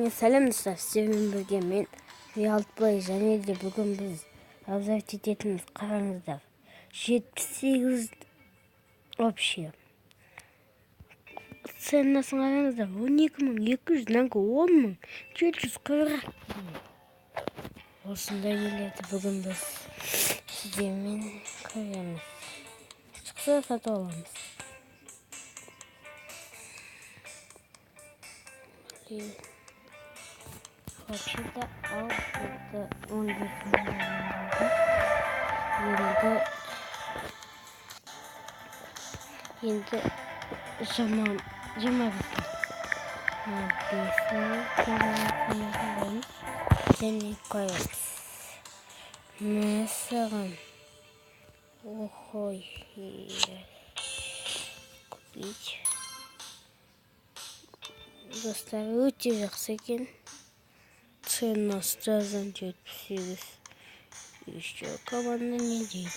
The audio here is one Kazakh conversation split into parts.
Барлықтарыңа сәлем достар, сіздермен бірге мен Реалтплей. Және де бүгін біз обзор ететініміз, қараңыздар, 78 вообще. Ценасын қараңыздар, 12 200, мынанікі 10 740. Осындай нелерді бүгін біз сіздермен көреміз. Шықса, сатып аламыз. Блин. Вообще-то ал это 15 мың енді енді 25 мың теңге және қоямыз. Мәссаған. Охой. Купить. Достар, өте жақсы екен. Цена 78. Еще команда не дейді.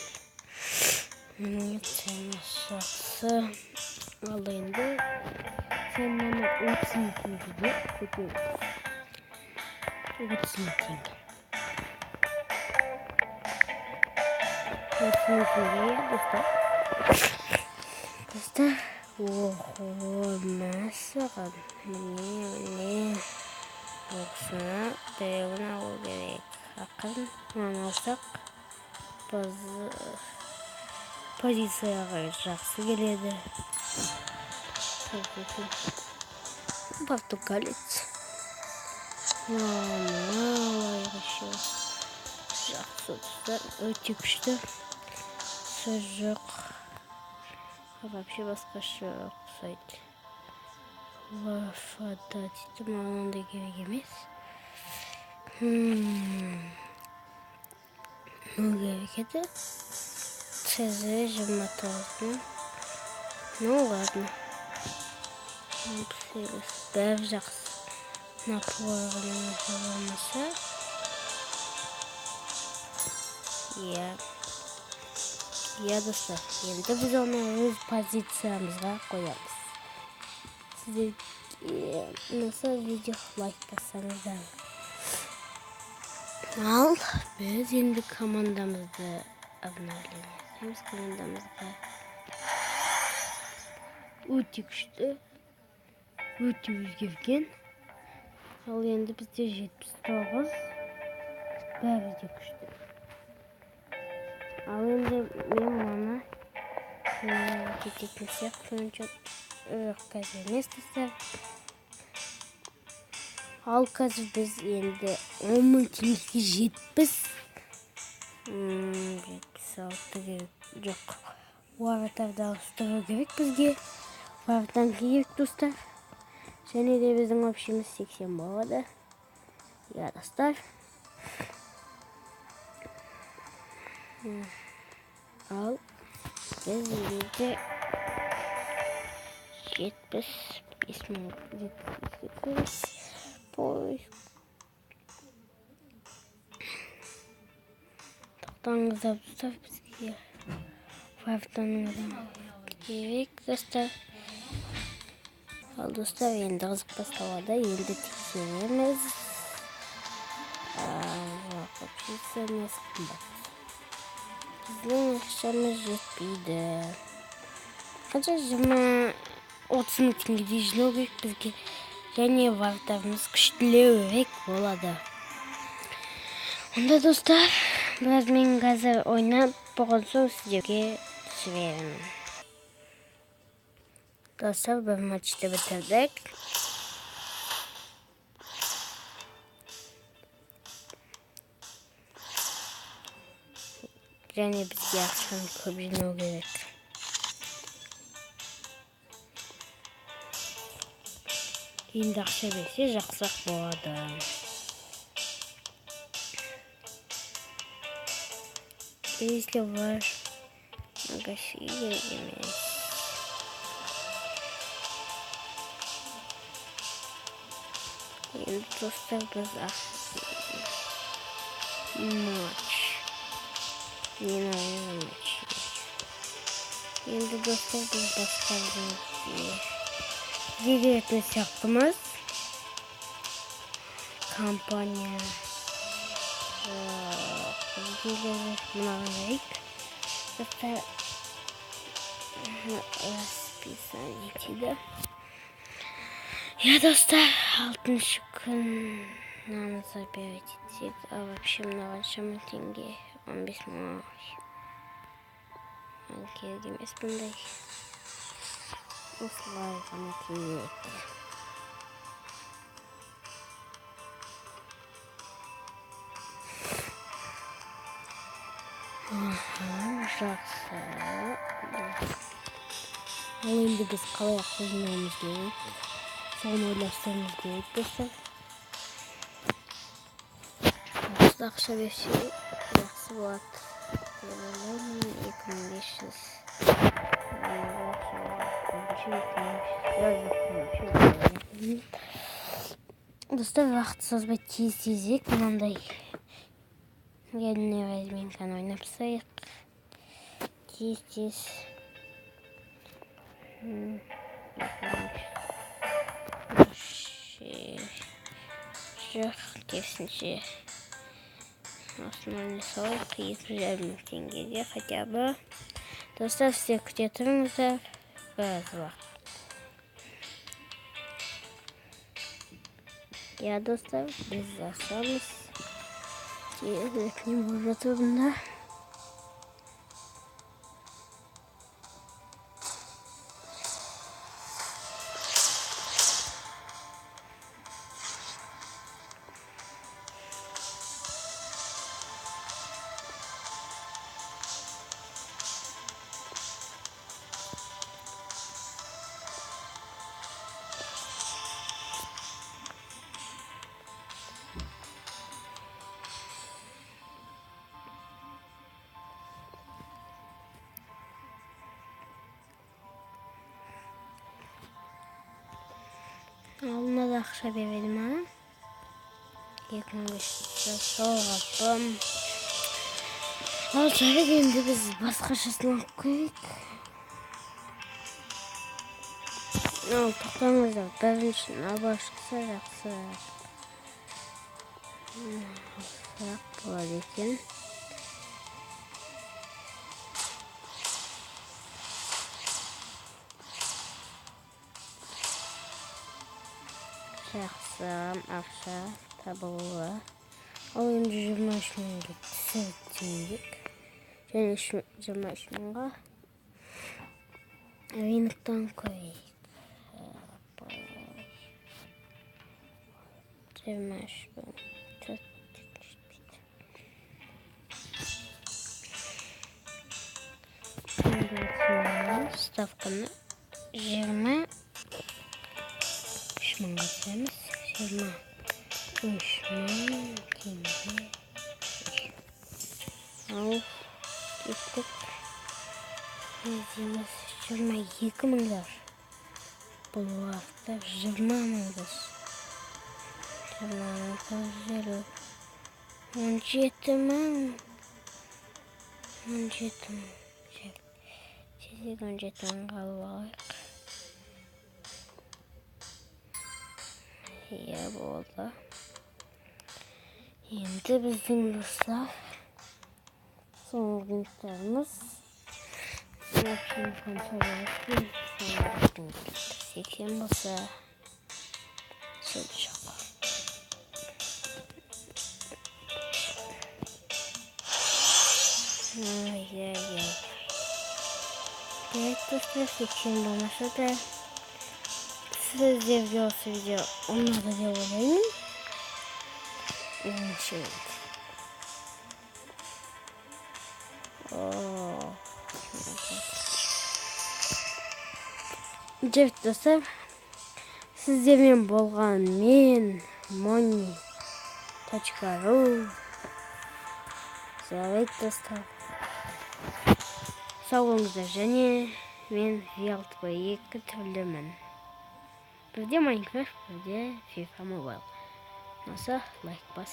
Міне, цена жақсы. Ал енді ценаны 30 мың теңгеге көтереміз. 30 мың теңге. 30 мың теңге, иә, достар. Достар, охо, мәссаған. Міне, міне. Осыны біреуін алу керек. Ақырын мынаны алсақ, позицияға жақсы келеді. Португалец. Мынаны алайық еще. Жақсы, достар, өте күшті. Сөз жоқ. Вообще басқаша ұқсайды. Лафада дейді, маған ондай керек емес. Мынау керек еді. ЦЗ 29. Ну ладно. 8. Бәрі жақсы. Мына болмаса. Иә. Иә, достар, енді біз оны өз позициямызға қоямыз. Сіздерге ұнаса, видео лайк бассаңыздар. Ал біз енді командамызды обновление жасаймыз командамызға. Өте күшті, өте өзгерген. Ал енді бізде 79, бәрі де күшті. Ал енді мен мынаны кететін сияқтымын, жоқ, қазір емес, достар. Ал қазір біз енді 10 мың теңгеге 76 керек, жоқ. Вратарды ауыстыру керек бізге. Вратан керек, достар. Және де біздің общийіміз 80 болады. Иә, достар. Ал біз енді 75 мың 75-ке поиск. Тоқтаңыздар, достар, бізге вратаның керек, достар. Ал, достар, енді қызық басталады. Енді тексереміз. Жоқ, вообще ценасы қымбат. Біздің ақшамыз жетпейді. Қанша, 20-30 мың теңгедей жинау керек бізге. Және вратарымыз күштілеурек болады. Онда, достар, біраз мен қазір ойнап болған соң сіздерге түсіремін. Достар, бір матчты бітірдік. Және бізге ақшаны көп жинау керек. Енді ақша берсе, жақсырақ болады. Если ваш магазин керек емес. Енді, достар, біз матч. Ненавижу матч. Енді, достар, біз басқа жерге келетін сияқтымыз. Компания. Бізге мынаған керек. Достар, расписание дейді. Иә, достар, 6-шы күн мынаны забирать етсек, а вообще мына қанша мың теңге? 15 мың. Керек емес бұндай. Осылай ғана керек. Жақсы. Ал енді біз қалай ақша жинауымыз керек? Соны ойластыруымыз керек, достар. Жақсы ақша берсе жақсы болады деп ойлаймын. 2500. Достар, уақыт созбай тез-тезірек мынандай реальный разминканы ойнап тастайық. Тез-тез. Жоқ, керісінше. Осыны ойнай салайық. 2,5 мың теңгеге хотя бы. Достар, сіздер күте тұрыңыздар біраз уақыт. Иә, достар, біз асамыз. Тезірек не болып жатыр бұнда? Алдына да ақша береді ма? 2500 соғаппын. Ал жарайды, енді біз басқашасын алып көрейік. Ал тоқтаңыздар, бірінші набор шықса жақсы. Алсақ болады екен. Жақсы, ақша табылуы. Ал енді 23 мыңға түсірсек, және 23 мыңға рыноктан көрейік. 23 мың төрт жетпейді. Ставканы 23 мыңға түсіреміз. 23 мың теңге. Ал кеттік. Іздейміз 22 мыңдар. Бұл уақытта 20 мыңдар. 20 мың 950. 17 мың. 17 мың. Тезірек 17 мыңға алып алайық. Иә, болды. Енді біздің достар соңғы минуттарымыз. 80 болса сөз жоқ. Ай-яй-яй. Evet dostlar, 80 болмаса да сіздерге осы видео ұнады деп ойлаймын. Жарайды достар, сіздермен болған мен moni.ru. Жарайды достар, сау болыңыздар. Және мен V6 екі түрлімін. Бірде Майнкрафт, бірде FIFA Mobile. Ұнаса лайк бас.